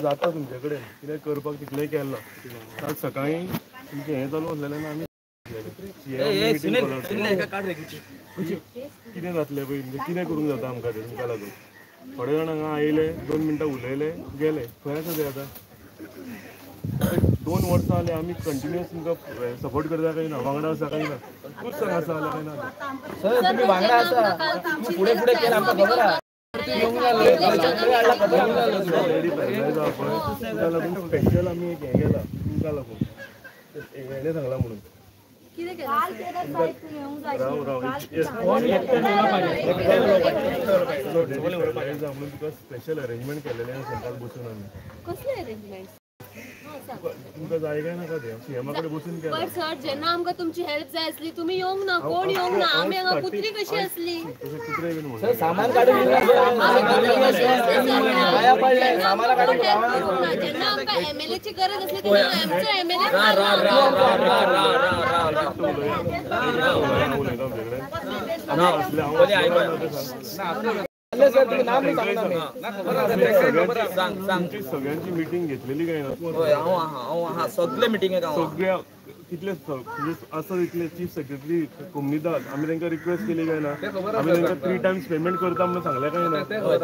जाता तुमचे कडेन कितें करपाक तितलें केलें ना. काल सकाळीं तुमचें हें चालू आसलेलें आमी कितें जातलें पळय, म्हणजे कितें करूंक जाता आमकां तें तुमकां लागून. थोडे जाण हांगा आयले, 2 मिनटां उलयले, गेले. खंय आसा ते आतां? 2 वर्सां जालीं आमी कंटिन्युअस तुमकां सपोर्ट करता काय ना, वांगडा आसा काय ना, तूंच सांग आसा जाल्यार काय ना. सर तुमी वांगडा आसा, फुडें फुडें केलें आमकां खबर आसा. तुमकां लागून स्पेशल आमी एक हें केलां तुमकां लागून, हेणें सांगलां म्हणून. राव राव म्हणून तुका स्पेशल अरेंजमेंट केलेलें आसा काल बसून आमी. कसलें अरेंजमेंट? तुमकां जाय काय नाका तें सीएमा कडेन बसून केलां. पण सर जेन्ना आमकां तुमची हेल्प जाय आसली तुमी येवंक ना, कोण येवंक ना, आमी हांगा कुत्री कशी आसली. कुत्रे बीन सर सामान काडून जेन्ना आमकां एमएलए ची गरज आसली तेन्ना आमचो एमएलए सगळ्यांची मिटींग घेतलेली काय ना? हांव सगळे मिटिंगेक सगळ्या कितले आसा तितले चीफ सेक्रेटरी कोमनिदाद आमी तांकां रिक्वेस्ट केली काय ना, आमी तांकां 3 टायम्स पेमेंट करता म्हणून सांगलें काय ना.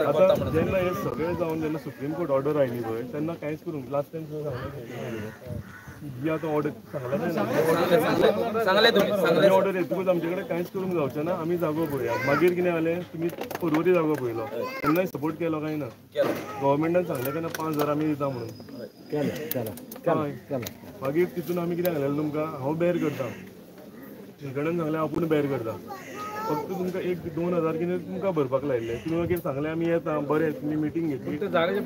आतां जेन्ना हे सगळें जावन जेन्ना सुप्रीम कोर्ट ऑर्डर आयली पळय तेन्ना कांयच करूंक लास्ट टायम सांगलें ही आतां ऑर्डर सांगलें सांगलें काय ऑर्डर येतकूच आमचे कडेन कांयच करूंक जावचें ना, आमी जागो पळोवया. मागीर कितें जालें, तुमी पर्वरी जागो पळयलो तेन्नाय सपोर्ट केलो काय ना, गव्हर्मेंटान सांगलें काय ना 5,000 आमी दिता म्हणून. मागीर तितून आमी कितें सांगलें तुमकां, हांव बेर करता, नीलकंठान सांगलें आपूण बेर करता, फक्त तुमकां 1-2 हजार कितें तुमकां भरपाक लायिल्लें. तुमी मागीर सांगलें आमी येता, बरें तुमी मिटींग घेतली, जागे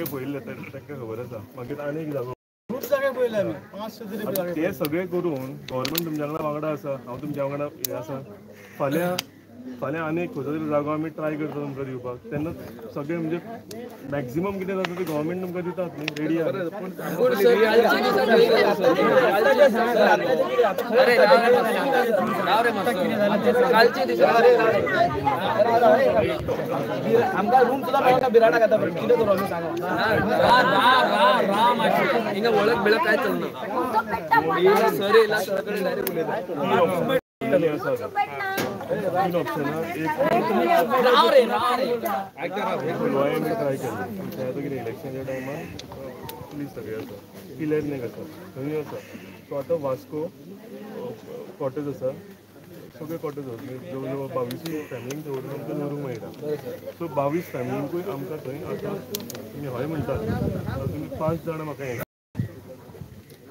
पळयल्ले तांकां खबर आसा. मागीर आनी एक जागो ते सगळें करून गव्हर्मेंट तुमच्या वांगडा वांगडा आसा, हांव तुमच्या वांगडा हें आसा. फाल्यां फाल्यां आनी एक खंयचो तरी जागो आमी ट्राय करता तुमकां दिवपाक, तेन्ना सगळें म्हणजे मॅक्झिमम कितें जाता तें गव्हर्मेंट तुमकां दितात न्ही, रेडी आसा. आमकां रूम सुद्दां मेळना बिराडाक आतां कितें करूं आमी सांगा. हिंगा वळख बिळख काय चलना सर येयला सर कडेन डायरेक्ट उलयता. 3 ऑप्शन एक फुलवाय आमी ट्राय केलें, आतां कितें इलेक्शनच्या टायमार पुलीस सगळे आसा, पिलर नायक आसा, थंय आसा. सो आतां वास्को कॉटेज आसा, सगळे कॉटेज आसा, जवळ जवळ 22 फॅमिलींक दवरून आमकां दवरूंक मेळटा. सो 22 फॅमिलींकूय आमकां थंय आतां तुमी हय म्हणटात तुमी 5 जाणां म्हाका हें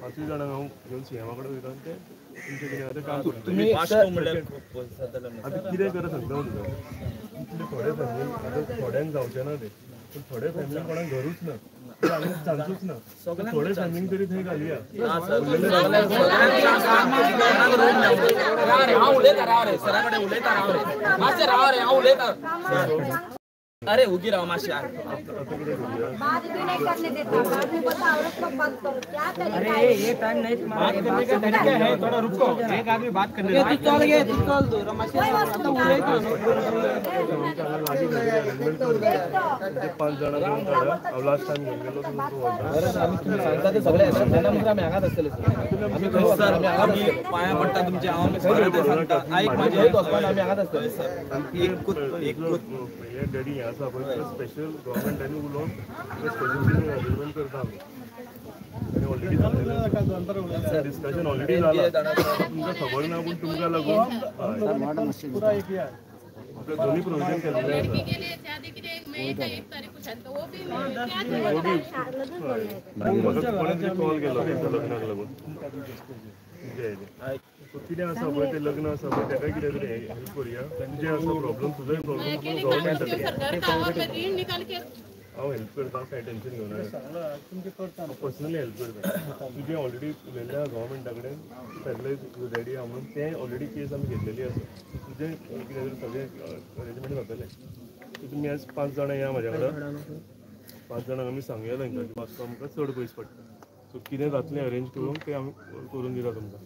5 जाणांक हांव घेवन सीएमा कडेन वयता आनी ते तुमचें कितें आतां काम करता. आतां कितें करत सांगता हांव तुका, इतले थोडे फॅमिलीन आतां थोड्यांक जावचें ना तें, पूण थोडे फॅमिलीन कोणाक घरूच ना, आनी चान्सूच ना, थोडे फॅमिलींक तरी थंय घालया. हांव उलयता राव रे सरा कडेन उलयता राव रे मातशें राव रे हांव उलयता. अरे उगी राव मातशें. बात भी नहीं करने देता, बाद में बोलता औरत को बात करो, क्या तरीका है ये? टाइम नहीं बात करने का तरीका है, थोड़ा रुको, एक आदमी बात करने दो. तू चल गए, तू चल दो रमाशे आता उलयतो. 5 जाणां घेवन काडा, हांव लास्ट टायम घेवन गेलो तुमकां. सांगता ते सगळे तेन्ना मागीर आमी हांगाच आसतले सर, आमी आमी पांयां पडटा तुमचे, हांव सांगता आयक म्हाजें, आमी हांगाच आसतले सर. हे डॅडी हें आसा पळय स्पेशल गव्हर्मेंटांनी उलोवन स्पेशल अरेंजमेंट करता आमी, आनी ऑलरेडी डिस्कशन ऑलरेडी जालां, तुमकां खबर ना पूण तुमकां लागून दोन्ही प्रोविजन केल्लें आसा. म्हाका कोणें तरी कॉल केलो तेंच्या लग्नाक लागून, कितें आसा पळय तें लग्न आसा पळय तेकाय कितें तरी हेल्प करुया. तुजें आसा प्रॉब्लम, तुजोय प्रॉब्लम गव्हर्मेंट हांव हेल्प करता, कांय टेन्शन घेवना, हांव पर्सनली हेल्प करता. तुजें ऑलरेडी उलयल्लें आसा गव्हर्मेंटा कडेन, पॅरलायज रेडी आहा म्हणून तें ऑलरेडी केस आमी घेतलेली आसा. तुजें कितें तरी सगळें अरेंजमेंट जातलें. तुमी आज 5 जाणां या म्हाज्या वांगडा, 5 जाणांक आमी सांगया तांकां की वास्को आमकां चड पयस पडटा, सो कितें जातलें अरेंज करूंक तें आमी करून दिता तुमकां.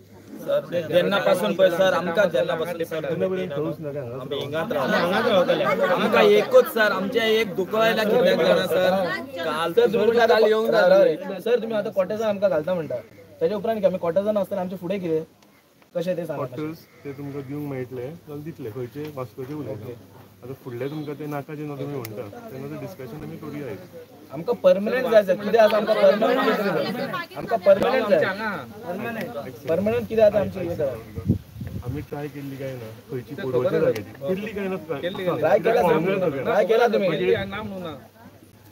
सर जेन्ना पासून पळय सर आमकां जेन्ना पासून आमी हिंगात रावतले आमकां एकूच सर आमचें एक दुखो आयल्या कित्याक जाणा सर काल सर तुम्ही काल येवंक ना सर तुम्ही आतां कॉटेजान आमकां घालता म्हणटा ताच्या उपरांत आमी कॉटेजान आसतना आमचें फुडें कितें कशें तें सांगा. क्वॉर्टर्स ते तुमकां दिवंक मेळटले जाल्यार दितले खंयचे वास्कोचे उलयता आतां फुडले तुमकां ते नाका जेन्ना तुमी म्हणटा तेन्ना ते डिस्कशन आमी करूया. आमकां परमनंट जाय सर कितें आसा आमकां परमनंट आमकां परमनंट जाय परमनंट कितें आसा आमचें हें करा. आमी ट्राय केल्ली काय ना खंयची पुरोवच्या जाग्याची केल्ली काय ना ट्राय केला ट्राय केला तुमी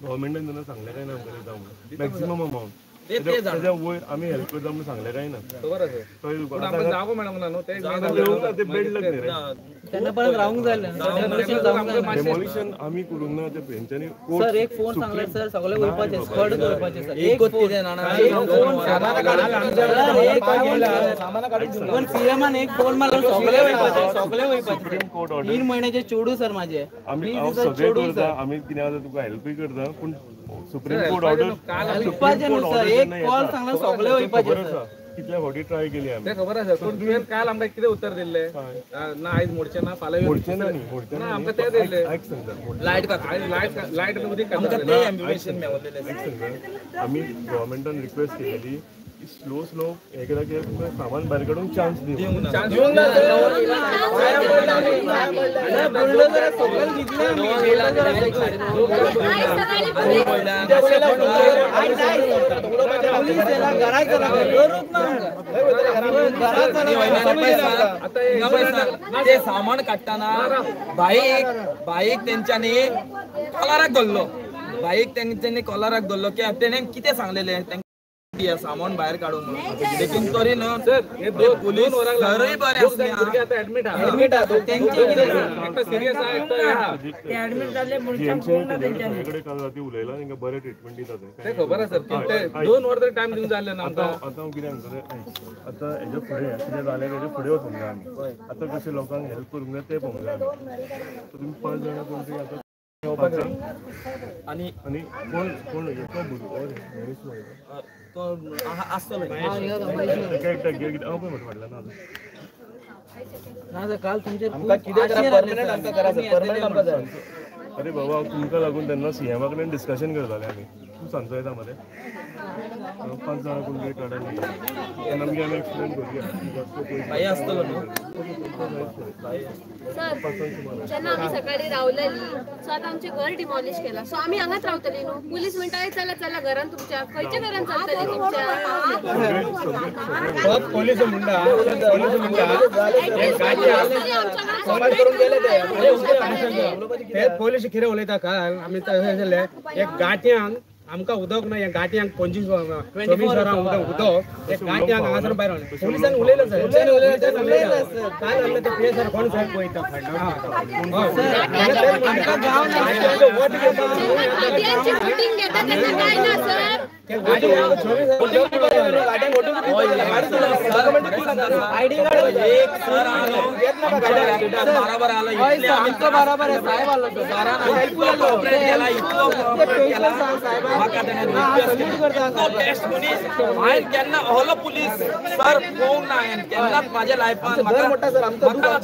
गव्हर्मेंटान जेन्ना सांगलें काय ना आमकां दिता म्हणून मॅक्सिमम अमावंट ताच्या वयर आमी हेल्प करता म्हणून सांगलें काय ना ते बेड लग न्ही रे डेमोलिशन आमी करूंक ना ते तेंच्यांनी. सर एक फोन सांगले सर सगळे वयपाचे स्क्वॉड वयपाचे सर एकूच कितें जाणा पण सीएमान एक फोन मारलो सगळे वयपाचे सगळे वयपाचे. सुप्रीम कोर्ट ऑर्डर 3 म्हयन्याचे चेडूं सर माझे आमी सगळे करता आमी कितें आसा तुका हेल्पूय करता पूण सुप्रीम कोर्ट ऑर्डर सर एक कॉल सांगला सगळे वयपाचे सर. कितल्या फावटी ट्राय केली आमी ते खबर आसा पूण तुवें काल आमकां कितें उत्तर दिल्लें ना आयज मोडचें ना फाल्यां मोडचें ना न्ही मोडचें ना आमकां तें दिल्लें. आयक सांगता लायट लायट लायट उदीक आमकां तें एम्ब्युलेशन मेवलेलें. आयक सांगता आमी गव्हर्मेंटान रिक्वेस्ट केलेली स्लो स्लो हे केला की तुमकां सामान भायर काडूंक चान्स दिवंक ना. ते सामान काडटना बाईक बाईक तेंच्यांनी कॉलराक धरलो बाईक तेंच्यांनी कॉलराक धरलो की तेणें कितें सांगलेलें सामान भायर काडून म्हणून लेकीन तरी न्हू सर पुलीस सरय बरे आसले एडमिट आहा सिरियस आहा काल राती उलयला तांकां बरें ट्रिटमेंट दिता ते खबर आसा ते 2 वर तरी टायम दिवंक जाल्ले ना आतां. आतां हांव कितें सांगतलें आतां हेज्या फुडें कितें जालें तेज्या फुडें वचूंक जाय आमी आतां कशें लोकांक हेल्प करूंक जाय तें पळोवंक जाय आमी. तुमी 5 जाणां कोण तरी आतां आनी आनी कोण कोण तो भुरगो महेश तो आसतलो हांव पळय फाटल्यान ना सर काल तुमचे कितें करा परमनंट आमकां करा सर परमनंट आमकां जाय. अरे बाबा तुमकां लागून तेन्ना सीएमा कडेन डिस्कशन करताले आमी तूं सांगचो येता मरे 5 जाणां कोण तरी काडून तेन्ना मागीर आमी एक्सप्लेन करुया. भाई आसतलो न्हू सर जेन्ना आमी सकाळी रावलेली सो आतां आमचें घर डिमॉलिश केलां सो आमी हांगाच रावतली न्हू. पुलीस म्हणटा चला चला घरान तुमच्या खंयच्या घरान चलतली तुमच्या पोलीस म्हणटा ते पोलीस कितें उलयता काल आमी तशें जालें एक गांठयांक आमकां उदक ना ह्या गांठयांक 25 24 वरां उदक उदक एक गांठयांक हांगासर भायर पोलिसान उलयलें सर काल जालें ते पी सर कोण साहेब पळयता केन्ना ohlo police sir पळोवंक ना हांवें केन्नाच म्हाज्या लायफान म्हाका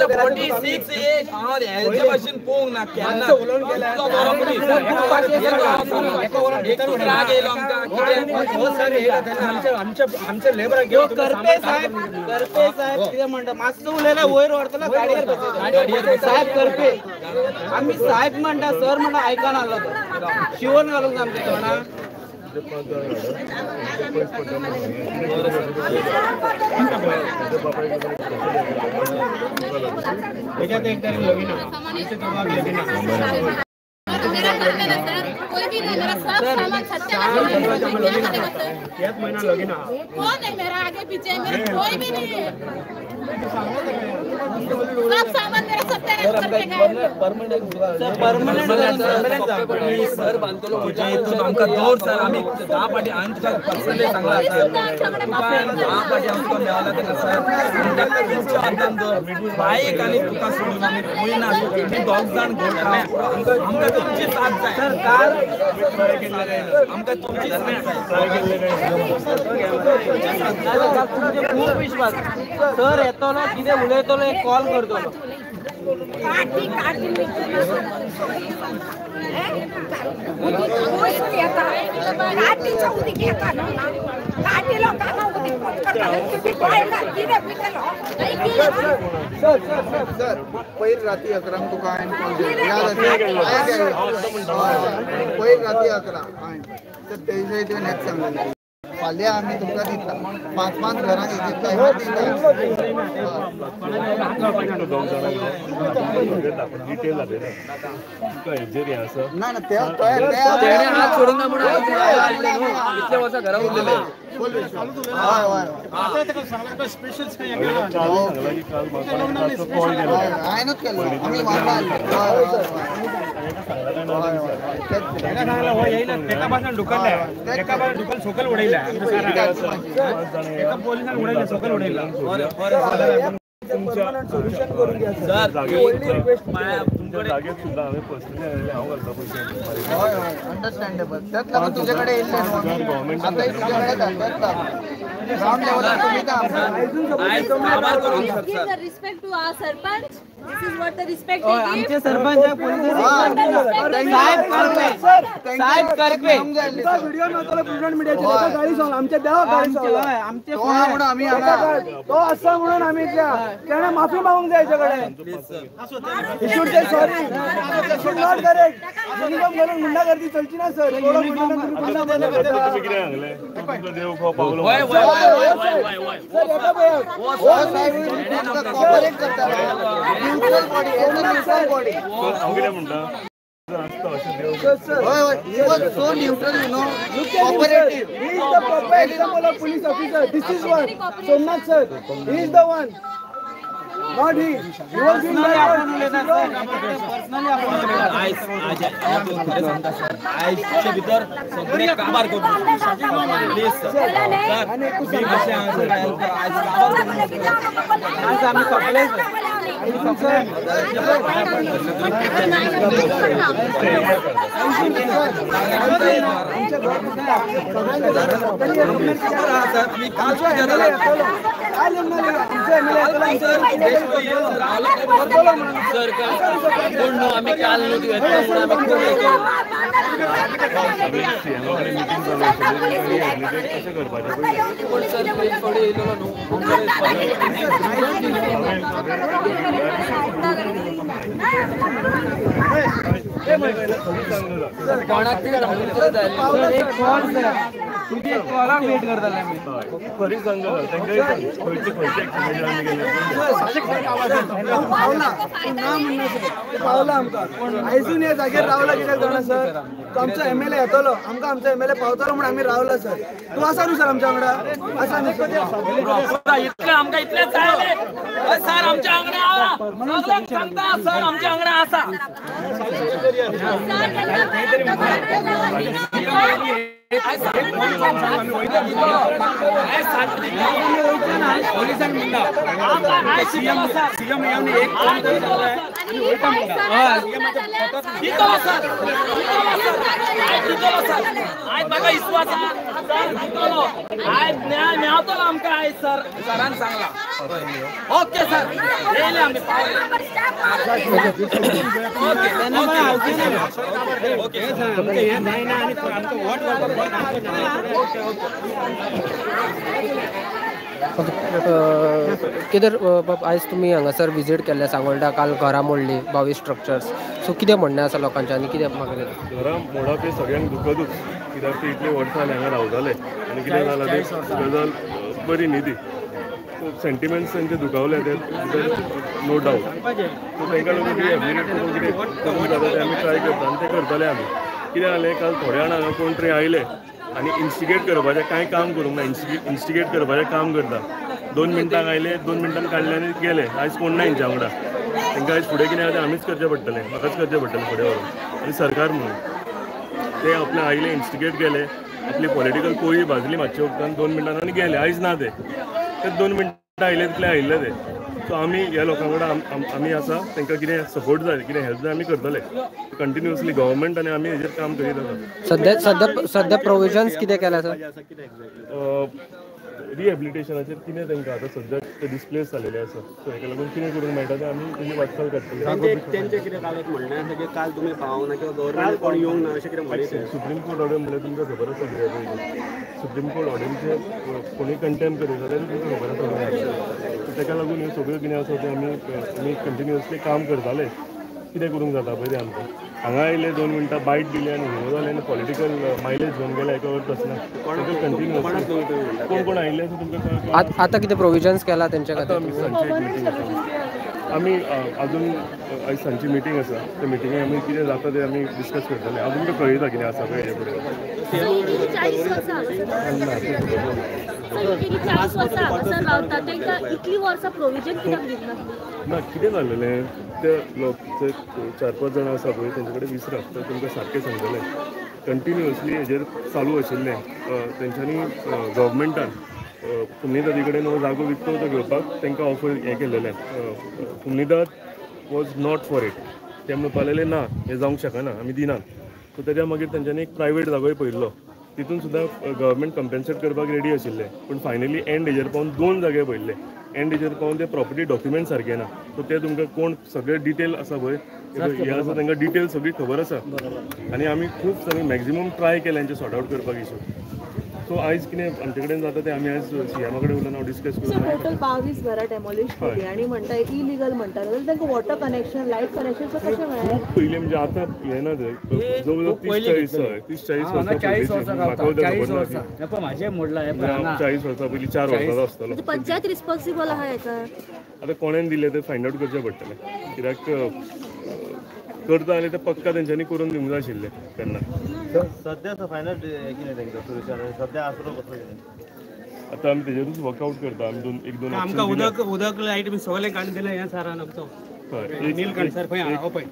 46 एज हांव हेजे भशेन पळोवंक ना केन्ना. इतलो बरो पुलीस राग येयलो आमकां. करपे साहेब करपे साहेब कितें म्हणटा मातसो उलयला वयर व्हरतलो गाडयेर बसयता साहेब करपे. आमी साहेब म्हणटा सर म्हणटा आयकना आसलो तो शिवण घालूंक ना आमच्या तोंडाक. मेरा करते ना सर कोई भी नहीं मेरा सब सामान सत्यानाश हो गया। क्या करेगा सर? कौन है मेरा आगे पीछे मेरा कोई भी नहीं है। सब सामान मेरा सत्यानाश करके गए। परमनंट सर बांधतलो तुझ्या हितून आमकां दवर सर आमी 10 फाटी हांवें तुका पर्सनली सांगलां सर तुका 10 फाटी आमकां मेळना तेन्ना सर तुमच्या हातान दवर बाईक आनी तुका सोडून आमी वयना तुमी दोग जाण घेवन आमकां तुमची साथ जाय सर आमकां तुमची साथ जाय। तुमचे खूब विश्वास सर येतलो कितें उलयतलो एक कॉल करतलो। सर सर सर पयर राती 11 तुका हांवें कॉल केलो याद आसा? पयर राती 11 हांवें तर ते विशय तुवें हेंच सांगलेलें फाल्यां आमी तुमकां दिता 5 5 घरांक दिता ना ना तेणे हात सोडूंक ना म्हणून इतले वर्सां घरा उरलेले। हांवेंच केलो आमी सकयल उडयला पोलिसान उडयला सकयल उडयला। जागेर सुद्दां हांवें पर्सनली हांव घालता पयशे। हय हय अंडरस्टँडेबल त्याच लागून तुजे कडेन येयल्लें न्हू आतांय तुजे कडेन त्याच लागून ग्रावंड लेवलार तुमी Give the respect to our sarpanch. This is what the respect they give. आमचे सरपंच साहेब करपे साहेब करपे व्हिडिओ मेळटलो प्रिंट मिडियाचेर ताका गाळी सांगला आमच्या देवाक गाळी सांगला आमचे तो आहा म्हणून आमी हांगा तो आसा म्हणून आमी तेणें माफी मागूंक जाय हेचे कडेन। He should say sorry. He should not correct. Uniform घालून गुंडागर्दी चलची ना सर। तुमी कितें सांगलें तुमकां देव खो पावलो सर येता पळय हो साहेब कॉपरेट करता न्यूट्रल बॉडी बॉडी हांव कितें म्हणटा आसता अशें देव हय हय he was so neutral you know cooperative. He is the proper example of police officer. This is one Somnath sir. He is the one. Not he. He was doing bad. Personally आपण आयचे भितर सगळे काबार करून please sir मी कशें आज आमी सगळे आमी काल न्हू कशें करपाचें खरी सांग खंयचे खंयचे पावला आमकां आयजून ह्या जाग्यार रावला कित्याक जाणा सर तो आमचो एमएलए येतलो आमकां आमचो एमएलए पावतलो म्हणून आमी रावला सर। तूं आसा न्हू सर आमच्या वांगडा आसा न्हू सर? इतलें आमकां इतलें जाय सर आमच्या वांगडा सगळ्यांक सांगता सर आमच्या वांगडा आसा। म्हाका विश्वास आयज न्याय मेळटलो आमकां आयज सर सरान सांगला। ओके सर येयले आमी पावले। ओके कितें बाब आयज तुमी हांगासर विजीट केल्ले सांगोल्डा काल घरां मोडली 22 स्ट्रक्चर्स सो कितें म्हणणें आसा लोकांचें आनी कितें मागलें? घरां मोडप हें सगळ्यांक दुखदूच कित्याक ते इतले वर्सां जालीं हांगा रावताले आनी कितें जालां तें गजाल बरी न्ही ती सो सेंटिमेंट्स तांचे दुखावले ते नो डावट। सो तांकां लागून रिहेबिलिटेट करूंक कितें करूंक जाता तें आमी ट्राय करता आनी तें करतले आमी। कितें जालें काल थोडे जाणां हांगा कोण तरी आयले आनी इन्स्टिगेट करपाचें कांय काम करूंक ना, इन्स्टिगेट करपाचें काम करता। 2 मिनटां आयले, 2 मिनटां काडले आनी गेले. आयज कोण ना हेंच्या वांगडा. तांकां आयज फुडें कितें आसा आमीच करचें पडटलें, म्हाकाच करचें पडटलें फुडें व्हरून. आनी सरकार म्हणून ते आपले आयले, इन्स्टिगेट केले, आपली पॉलिटिकल कोळी भाजली मातशे उपरांत 2 मिनटां आनी गेले. आयज ना ते 2 मिनटां आयले तितले आयिल्ले ते. सो आमी ह्या लोकां वांगडा आमी आसा, तांकां कितें सपोर्ट जाय, कितें हेल्प जाय आमी करतले कंटिन्युअसली. गव्हर्मेंट आनी आमी हेजेर काम करीत आसा. सध्या सध्या सध्या प्रोविजन्स कितें केला सर? रिहेबिलिटेशनाचेर कितें तांकां आतां सद्याक ते डिस्प्लेस जालेले आसा, सो हेका लागून कितें करूंक मेळटा तें आमी तेजी वाटचाल काडटले. तेंचें कितें काल एक म्हणणें आसा की काल तुमी पावूंक ना किंवा गव्हर्मेंट कोण येवंक ना अशें कितें म्हणलें. सुप्रीम कोर्ट ऑर्डर म्हणल्यार तुमकां खबर आसा कितें, सुप्रीम कोर्ट ऑर्डरीचें कोणूय कंटेम्प करीत जाल्यार तुमकां खबर आसा. ताका लागून ह्यो सगळ्यो कितें आसा तें आमी कंटिन्युअसली काम करताले. कितें करूंक जाता पळय तें आमकां. हांगा आयले 2 मिनटां बायट दिली आनी हिरो जाले आनी पॉलिटिकल मायलेज घेवन गेले, हेका अर्थ आसना. कंटिन्युअसली कोण कोण आयिल्ले आसा तुमकां. आतां कितें प्रोविजन्स केला तेंच्या खातीर? आमी सांजची एक मिटींग आसा, आमी अजून आयज सांजची मिटींग आसा, त्या मिटिंगेक आमी कितें जाता तें आमी डिस्कस करतले. हांव तुमकां कळयता कितें आसा पळय हेजे फुडें. ना कितें जालेलें ते लोक 4-5 जाणां आसा पळय तेंचे कडेन विसरा, तर तुमकां सारकें सांगतलें. कंटिन्युअसली हेजेर चालू आशिल्लें. तेंच्यांनी गव्हर्मेंटान कुमनीदादी कडेन हो जागो विकतो तो घेवपाक तांकां ऑफर हें केलेलें. Comunidade was not for it. ते म्हणपाक लागले ना हें जावंक शकना, आमी दिनात. सो तेज्या मागीर तेंच्यांनी एक प्रायवेट जागोय पळयल्लो, तितून सुद्दां गव्हर्मेंट कंपेन्सेट करपाक रेडी आशिल्लें. पूण फायनली एंड हेजेर पावन 2 जागे पळयल्ले, एंड हेजेर पावन ते प्रॉपर्टी डॉक्युमेंट सारके ना. सो ते तुमकां कोण सगळे डिटेल आसा पळय हे आसा तांकां डिटेल सगळी खबर आसा. आनी आमी खूब सगळें मॅक्झिमम ट्राय केलें हेंचें सॉर्ट आवट करपाक इशू. सो आयज कितें आमचे कडेन जाता तें आमी आयज सीएमा कडेन उलोवन हांव डिस्कस करून. टोटल 22 घरां डेमोलिश केली आनी म्हणटा इलिगल म्हणटा, जाल्यार तांकां वॉटर कनेक्शन, लायट कनेक्शन कशें मेळ्ळें? खूब पयलीं म्हणजे आतां हें ना तें जवळ जवळ 30-40 वर्सां पयलीं, 40 वर्सां पयलीं, 4 वर्सां आसतलो. पंचायत रिस्पॉन्सिबल आहा हेका. आतां कोणेन दिलें तें फायंड आवट करचें पडटलें, कित्याक करता जाल्यार तें पक्का तेंच्यांनी करून दिवंक जाय आशिल्लें तेन्ना. सद्या फायनल कितें तांकां सोल्युशन सद्या आसरो कसलो कितें? आतां आमी तेजेरूच वर्कआवट करता. आमी 1-2 आमकां उदक उदक लायट बी सगळें काडून दिलें ह्या सरान आमचो. हय, नीलकंठ सर खंय आहा पळय.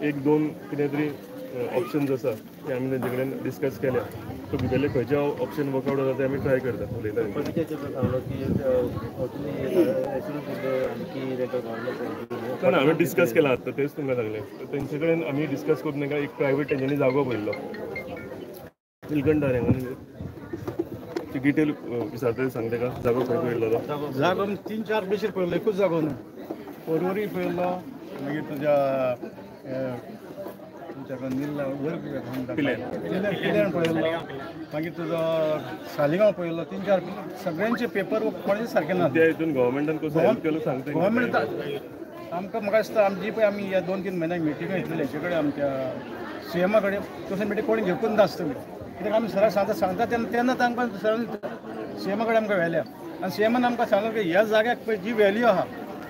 1-2 कितें तरी ऑप्शन्स आसा ते आमी तेंचे कडेन डिस्कस केल्या. सो भितरले खंयचे ऑप्शन वर्कआवट जाता ते आमी ट्राय करता. उलयता ना, आमी डिस्कस केला आतां तेच तुमकां सांगलें. तेंचे कडेन आमी डिस्कस करून तांकां एक प्रायवेट तेंच्यांनी जागो पळयल्लो नीलकंठ हांगा डिटेल विचारता सांग ताका जागो खंय पळयल्लो तो. जागो 3-4 प्लेसीर पळयल्लो, एकूच जागो न्हू. पोरवरी पळयल्लो, मागीर तुज्या पिल्यान पळयल्लो, मागीर तुजो सालिगांव पळयल्लो. 3-4 सगळ्यांचे पेपर कोणाचे सारके ना. त्या हितून गव्हर्मेंटान कसो हेल्प केलो सांगता? गव्हर्मेंट आमकां म्हाका दिसता आमची पळय आमी ह्या 2-3 म्हयन्याक मिटिंग घेतलेली हेचे कडेन, आमच्या सीएमा कडेन. तसली मिटींग कोणी घेवकूच नासतली, कित्याक आमी सराक सांगता सांगता तेन्ना तेन्ना तांकां सरान सीएमा कडेन आमकां व्हेल्या आनी सीएमान आमकां सांगलो की ह्या जाग्याक पळय जी व्हॅल्यू आहा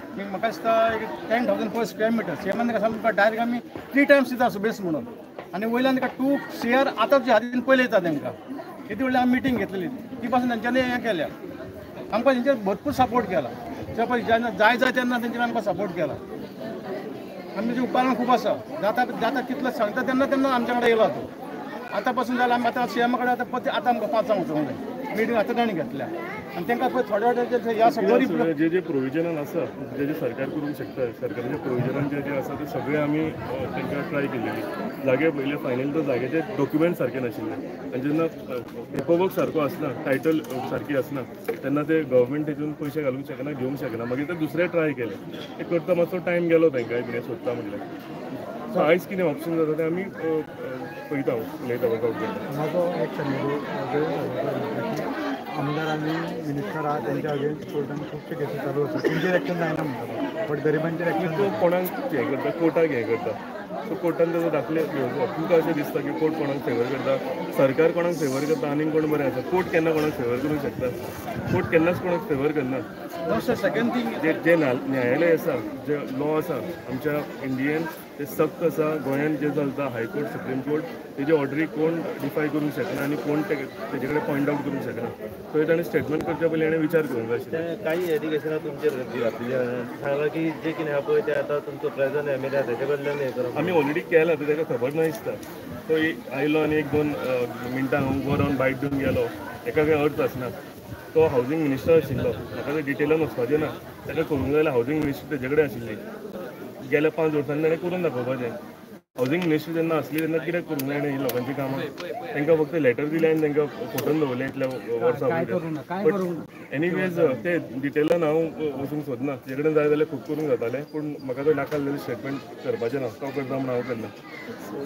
की म्हाका दिसता एक 10,000 पर स्क्वेअर मिटर. सीएमान ताका सांगलो तुका डायरेक्ट आमी 3 टायम्स दिता सुबेस म्हणून, आनी वयल्यान ताका 2 CR आतां तुज्या हातीन पयले येता तांकां. कितें व्हडली आमी मिटींग घेतलेली ती पासून तेंच्यांनी हें केल्या. आमकां तेंचेर भरपूर सपोर्ट केला. पळय जेन्ना जाय जाय तेन्ना तेंच्यांनी आमकां सपोर्ट केला. आमचे उपकारण खूब आसा. जाता जाता तितलो सांगता तेन्ना तेन्ना आमच्या कडेन येयला तो. आतां पासून जाल्यार आमी आतां सीएमा कडेन आतां आतां आमकां 5 वचूंक जाय मिटींग आतां तांणी घेतल्या आनी तांकां पळय थोड्या वेळार ह्या सगळ्या जे जे प्रोविजनान आसा, जे जे सरकार करूंक शकता, सरकाराच्या प्रोविजनान जे जे आसा ते सगळे आमी तांकां ट्राय केलेली. जागे पयले फायनल तो जाग्याचे डॉक्युमेंट सारके नाशिल्ले आनी जेन्ना पेपरवर्क सारको आसना, टायटल सारकी आसना, तेन्ना ते गव्हर्मेंट तेतून पयशे घालूंक शकना, घेवंक शकना. मागीर ते दुसरे ट्राय केले, ते करता मातसो टायम गेलो तांकां कितें सोदता म्हणल्यार. सो आयज कितें ऑप्शन जाता तें आमी पळयता, उलयता, वर्कआवट करता. म्हाजो एक आमदार आनी मिनिस्टर आहा तेंच्या अगेन्स्ट कोर्टान खुबशे केसी चालू आसा, तेंचेर एक्शन जायना म्हणटा, बट गरिबांचेर एक्शन. तो कोणाक हें करता, कोर्टाक हें करता, सो कोर्टान ताजो दाखले घेवचो. तुमकां अशें दिसता की कोर्ट कोणाक फेवर करता, सरकार कोणाक फेवर करता, आनीक कोण बरें आसा? कोर्ट केन्ना कोणाक फेवर करूंक शकता? कोर्ट केन्नाच कोणाक फेवर करना. सेकंड थिंग, जे जे न्यायालय आसा, जे लॉ आसा आमच्या इंडियन ते सक्त आसा. गोंयांत जें चलता हायकोर्ट सुप्रीम कोर्ट तेजे ऑर्डरी कोण डिफाय करूंक शकना आनी कोण तेजे कडेन पॉयंट आवट करूंक शकना. सो ताणें स्टेटमेंट करच्या पयलीं हाणें विचार करूंक जाय आशिल्लो. काही एलिगेशनां तुमचेर घातलेली सांगलां की जे कितें आहा पळय ते आतां तुमचो प्रेझेंट एम एल ए तेजे कडल्यान हें करप. आमी ऑलरेडी केलां, तें ताका खबर ना दिसता. तो आयलो आनी 1-2 मिनटां उबो रावन बायट दिवन गेलो, हेका कांय अर्थ आसना. तो हावजींग मिनिस्टर आशिल्लो, म्हाका ते डिटेलान वचपाचें ना. ताका करूंक जाय जाल्यार हावजींग मिनिस्टर तेजे कडेन आशिल्ली, गेल्या 5 वर्सांनी ताणें करून दाखोवपाचें. हावजींग मिनिस्ट्री जेन्ना आसली तेन्ना कित्याक करूंक जाय ही लोकांची कामां? तांकां फक्त लेटर दिलें आनी तांकां फोटोन दवरलें इतल्या वर्सां. बट एनिवेज ते डिटेलान हांव वचूंक सोदना. तेजे कडेन जाय जाल्यार खूब करूंक जातालें, पूण म्हाका तो नाका जाल्लें स्टेटमेंट करपाचें ना. तो करता म्हूण हांव करना.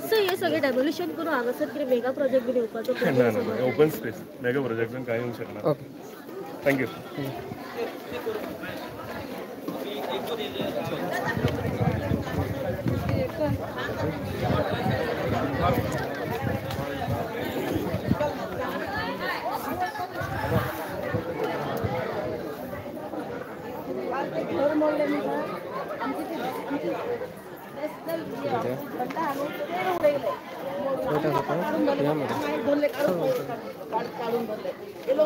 सो हे सगळें डेमोलिशन करून हांगासर कितें मेगा प्रोजेक्ट बीन येवपाचो? ना ना, ओपन स्पेस, मेगा प्रोजेक्टान कांय येवंक शकना. Okay, thank you.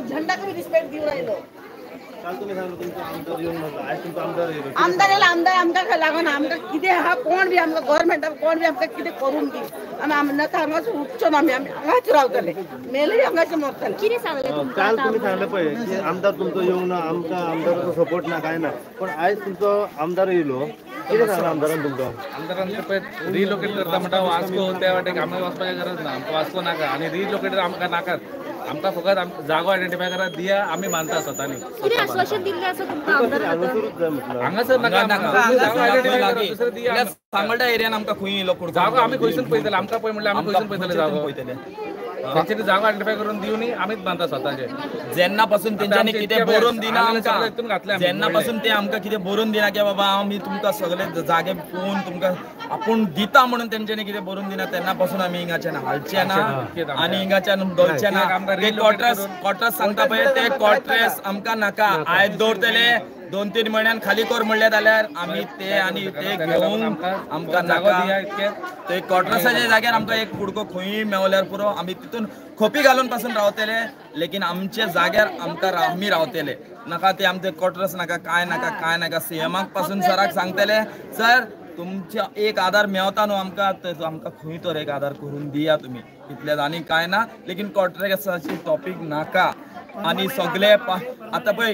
झंडा कमी रिस्पेक्ट दिवन राहिलो. आमदार येयला, आमदार आमकां लागून आमकां कितें आहा, कोण बी आमकां गव्हर्मेंटा कोण बी आमकां कितें करून दी. आमी नाका हांगाच उठचो ना, आमी आमी हांगाच रावतले, मेले हांगाच मरतले. कितें सांगलें काल तुमी सांगलें पळय की आमदार तुमचो येवंक ना, आमकां आमदाराचो सपोर्ट ना, कांय ना, पूण आयज तुमचो आमदार येयलो, कितें सांगलां आमदारान तुमकां? आमदारान पळय रिलोकेट करता म्हणटा वास्को, त्या वाटेक आमी वचपाची गरज ना, आमकां वास्को नाका आनी रिलोकेट आमकां नाकात. आमकां फकत जागो आयडेंटिफाय करा दिया, आमी मानता स्वतानी. कितें आश्वासन दिल्लें आसा तुमकां आमदारान? हांगासर नाका, सांगोल्डा एरियान आमकां खंय लोक जागो आमी खंयसून पळयतले, आमकां पळय म्हणल्यार आमी खंयसून पळयतले जागो? तेंच्यांनी जागो आयडेंटिफाय करून दिवनी आमीच बांदता स्वताचे. जेन्ना पासून तेंच्यांनी कितें बरोवन दिना आमकां, जेन्ना पासून ते आमकां कितें बरोवन दिना की बाबा आमी तुमकां सगळे जागे पळोवन तुमकां आपूण दिता म्हणून तेंच्यांनी कितें बरोवन दिना, तेन्ना पासून आमी हिंगाच्यान हालचे ना आनी हिंगाच्यान डोलचे ना. ते क्वॉर्टर्स क्वॉर्टर्स सांगता पळय, ते क्वॉर्टर्स आमकां नाका. आयज दवरतले 2-3 म्हयन्यान खाली कर म्हणले जाल्यार आमी ते आनी ते घेवंक आमकां नाका. ते क्वॉर्टर्साच्या जाग्यार आमकां एक कुडको खंयूय मेवल्यार पुरो, आमी तितून खोपी घालून पासून रावतले, लेकीन आमच्या जाग्यार आमकां आमी रावतले. नाका ते आमचे क्वॉर्टर्स नाका, कांय नाका, कांय नाका. सीएमाक पासून सराक सांगतले, सर तुमचे एक आधार मेवता न्हू आमकां, तो आमकां खंय तर एक आधार करून दिया तुमी, इतलें आनी कांय ना. लेकीन क्वॉर्टर्साची टॉपीक नाका. आनी सगळे आतां पळय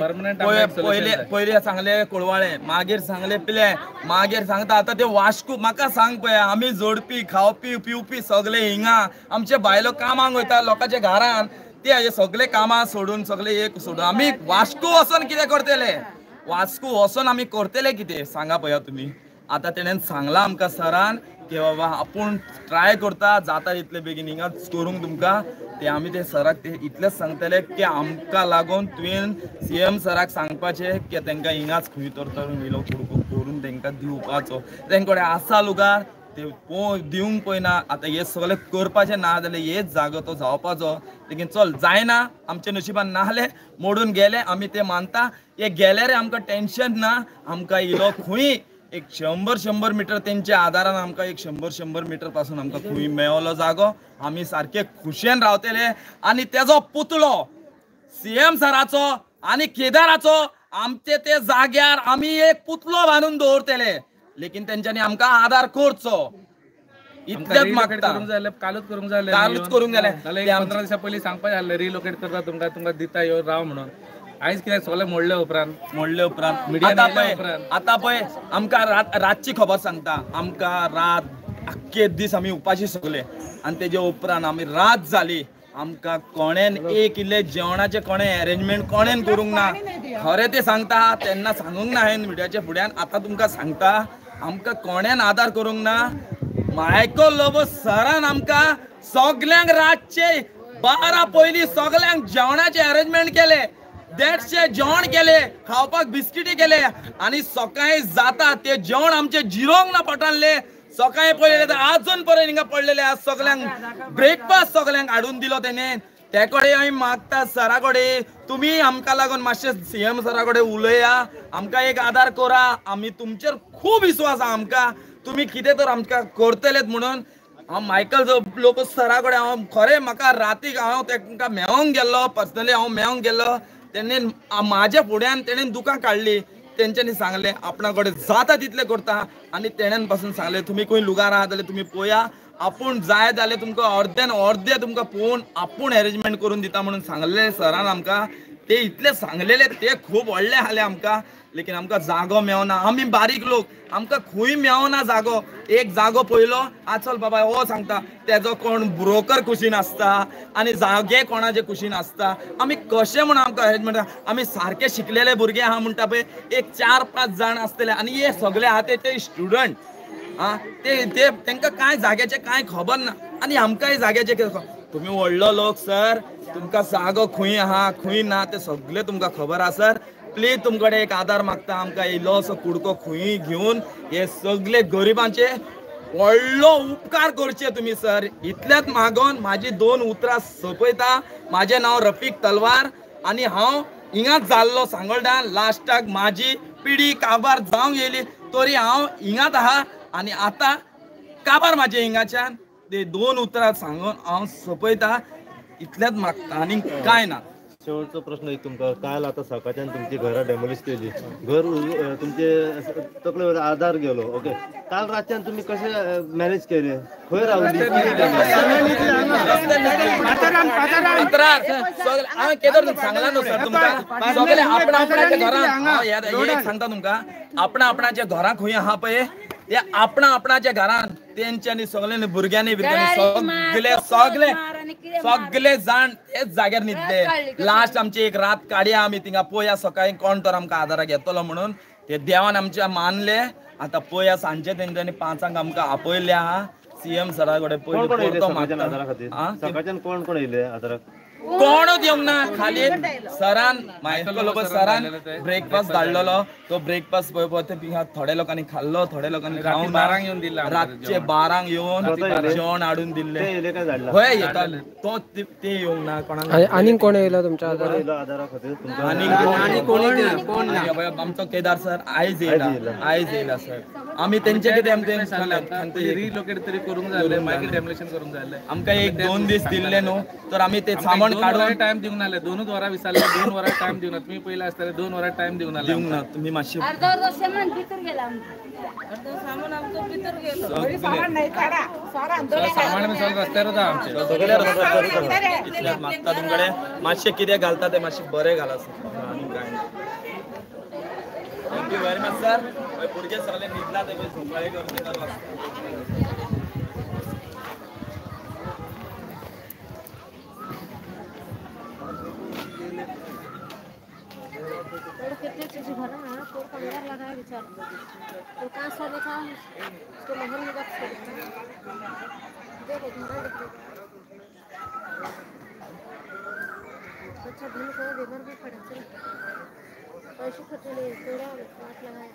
पयले पयले सांगले कोळवाळे, मागीर सांगले पिले, मागीर सांगता आतां ते वास्को. म्हाका सांग पळय, आमी जोडपी खावपी पिवपी सगळे हिंगा, आमचे बायलो कामांक वयता लोकांच्या घरान, ते हे सगळे कामां सोडून सगळे एक सोडून आमी वास्को वचोन कितें करतले? वास्को वचोन आमी करतले कितें सांगा पळया तुमी. आतां तेणेन सांगलां आमकां सरान की बाबा आपूण ट्राय करता जाता तितले बेगीन हिंगाच करूंक तुमकां. ते आमी ते सराक ते इतलेंच सांगतले की आमकां लागून तुवें सीएम सराक सांगपाचें की तांकां हिंगाच खंय तर इलो कुडको करून तांकां दिवपाचो. तेंचे कडेन आसा लुगार ते दिवंक पळयना. आतां हे सगळें करपाचें ना जाल्यार हेच जागो तो जावपाचो, लेकीन चल जायना, आमच्या नशिबान नासलें मोडून गेले, आमी ते मानता. हे गेल्यार आमकां टेंशन ना, आमकां इलो खंय एक 100-100 मिटर तेंच्या आदारान आमकां एक 100-100 मिटर पासून आमकां खंय मेवलो जागो, आमी सारके खुशेन रावतले. आनी तेजो पुतळो सीएम सराचो आनी केदाराचो आमचे ते जाग्यार आमी एक पुतळो बांदून दवरतले, लेकीन तेंच्यांनी आमकां आदार करचो इतलेंच मागता. कालूच करूंक जाय, कालूच करूंक जालें. 15 दिसां पयलीं सांगपाचें आसलें रिलोकेट करता तुमकां, तुमकां दिता यो राव म्हणून. आयज कितें सगळें मोडले उपरांत, मोडले उपरांत आतां पळय, आतां पळय आमकां रातची खबर सांगता, आमकां रात आख्खे दीस आमी उपाशी सगळे, आनी तेजे उपरांत आमी रात जाली, आमकां कोणेन एक इल्लें जेवणाचें कोणें एरेंजमेंट कोणेन करूंक ना. खरें तें सांगता, तेन्ना सांगूंक ना हांवें मिडियाच्या फुड्यान, आतां तुमकां सांगता आमकां कोणेन आदार करूंक ना. मायकल लोबो सरान आमकां सगल्यांक रातचे 12 पयलीं सगल्यांक जेवणाचें एरेंजमेंट केलें, 150 जेवण केले, खावपाक बिस्किटी केले, आनी सकाळी जाता ते जेवण आमचे जिरोंक ना पोटांतले. सकाळी पळयले तर आजून पर्यंत हिंगा पडलेले आज सगल्यांक ब्रेकफास्ट सगल्यांक हाडून दिलो तेणे. ते कडेन आमी मागता सरा कडेन, तुमी आमकां लागून मातशें सीएम सरा कडेन उलया, आमकां एक आदार करा, आमी तुमचेर खूब विस्वास आसा आमकां. तुमी कितें तर आमकां करतलेत म्हणून हांव मायकल लोबो सरा कडेन हांव खरें म्हाका रातीक हांव तांकां मेळोंक गेल्लो, पर्सनली हांव मेळोंक गेल्लो. तेणे म्हाज्या फुड्यान तेणेन दुकां काडली. तेंच्यांनी सांगलें आपणा कडेन जाता तितलें करता आनी तेणेन पासून सांगलें तुमी खंय लुगार आहा जाल्यार तुमी पळया, आपूण जाय जाल्यार तुमकां अर्द्यान अर्दे तुमकां पळोवन आपूण एरेंजमेंट करून दिता म्हणून सांगलें सरान आमकां. ते इतले सांगलेले ते खूब व्हडले आसले आमकां, लेकीन आमकां जागो मेवना. आमी बारीक लोक, आमकां खंय मेवना जागो. एक जागो पयलो आ चल बाबा हो सांगता तेजो कोण ब्रोकर कुशीन आसता आनी जागे कोणाचे कुशीन आसता. आमी कशें म्हूण आमकां अरेंजमेंट, आमी सारके शिकलेले भुरगे आहा म्हणटा पळय एक 4-5 जाण आसतले आनी हे सगळे आहा ते स्टुडंट आं, ते तांकां कांय जाग्याचें कांय खबर ना आनी आमकांय जाग्याचें कितें. तुमी व्हडलो लोक सर, तुमकां जागो खंय आहा खंय ना ते सगळें तुमकां खबर आहा सर. प्लीज तुमकडे एक आदार मागता, आमकां इल्लो असो कुडको खंय घेवन हे सगळे गरिबांचे व्हडलो उपकार करचे तुमी सर. इतल्यात मागोन म्हाजी 2 उतरां सोंपयता. म्हाजें नांव रफीक तलवार आनी हांव हिंगाच जाल्लो सांगोल्डा. लास्टाक म्हाजी पिढी काबार जावंक येयली तरी हांव हिंगाच आहा आनी आतां काबार म्हाजे हिंगाच्यान. ते 2 उतरां सांगून हांव सोंपयता, इतल्यात मागता आनी कांय ना. शेवटचो प्रश्न एक तुमकां, काल आतां सकाळच्यान तुमची घरां डेमोलिश केली, घर तुमचे तकलेवर आधार गेलो, ओके, काल रातच्यान तुमी कशें मॅनेज केले, खंय रावली? हांवें केदर सांगलां न्हू सर तुमकां, सगळे आपणा आपणाच्या घरान सांगता तुमकां, आपणा आपणाच्या घरां खंय आहा पळय ते आपणा आपणाच्या घरान तेंच्यांनी सगळ्यांनी भुरग्यांनी सगळे सगळे सगळे जाण तेच जाग्यार न्हिदले. लास्ट आमची एक रात काडया आमी थिंगा, पळया सकाळी कोण तर आमकां आदाराक येतलो म्हणून ते देवान आमच्या मानले. आतां पळया सांजचे तेंच्यांनी 5 आमकां आपयले आहा सीएम सरा कडेन. पयलीं सकाळच्यान कोण कोण येयले आदाराक? कोणूच येवंक ना. खाली सरान मायकल लोबो सरान ब्रेकफास्ट धाडलेलो, तो ब्रेकफास्ट पळय थोड्या लोकांनी खाल्लो, थोड्या लोकांनी खावंक ना. रातचे 12 येवन जेवण हाडून दिल्लें. हय येताले तो ते येवंक ना कोणाक. आनीक कोण येयलो तुमच्या आदाराक? आनीक कोण ना. आमचो केदार सर आयज येयला, आयज येयला सर. आमी तेंचे कितें रिलोकेट तरी करूंक जाय, मागीर डेमोलिशन करूंक जाय. आमकां 1-2 दीस दिल्ले न्हू तर आमी ते सामान काडून टायम दिवंक नाले. 2 वरां विचारले, 2 वरां टायम दिवंक ना. तुमी पयलीं आसतले 2 वरां टायम दिवंक नाले. दिवंक ना तुमी मातशें सामान भितर गेला, सामान आमचो भितर गेलो, सामान बी सगळें रस्त्यारूच आहा आमचें. सगळें रस्त्यारूच मागता तुमकडे मातशें कितें घालता तें मातशें बरें घाला सर. आनी कांय ना. Thank you very much sir. भुरगे सगळे न्हिदला ते सकाळी करून. कितने चीज भरा है कोई कंगार लगाया बेचारा, तो कहाँ सर देखा उसको महल में रख सकता देखो घरा देखो अच्छा भूल गया बीमार भी पड़ा चल पैसे खर्चे नहीं थोड़ा हाथ लगाया।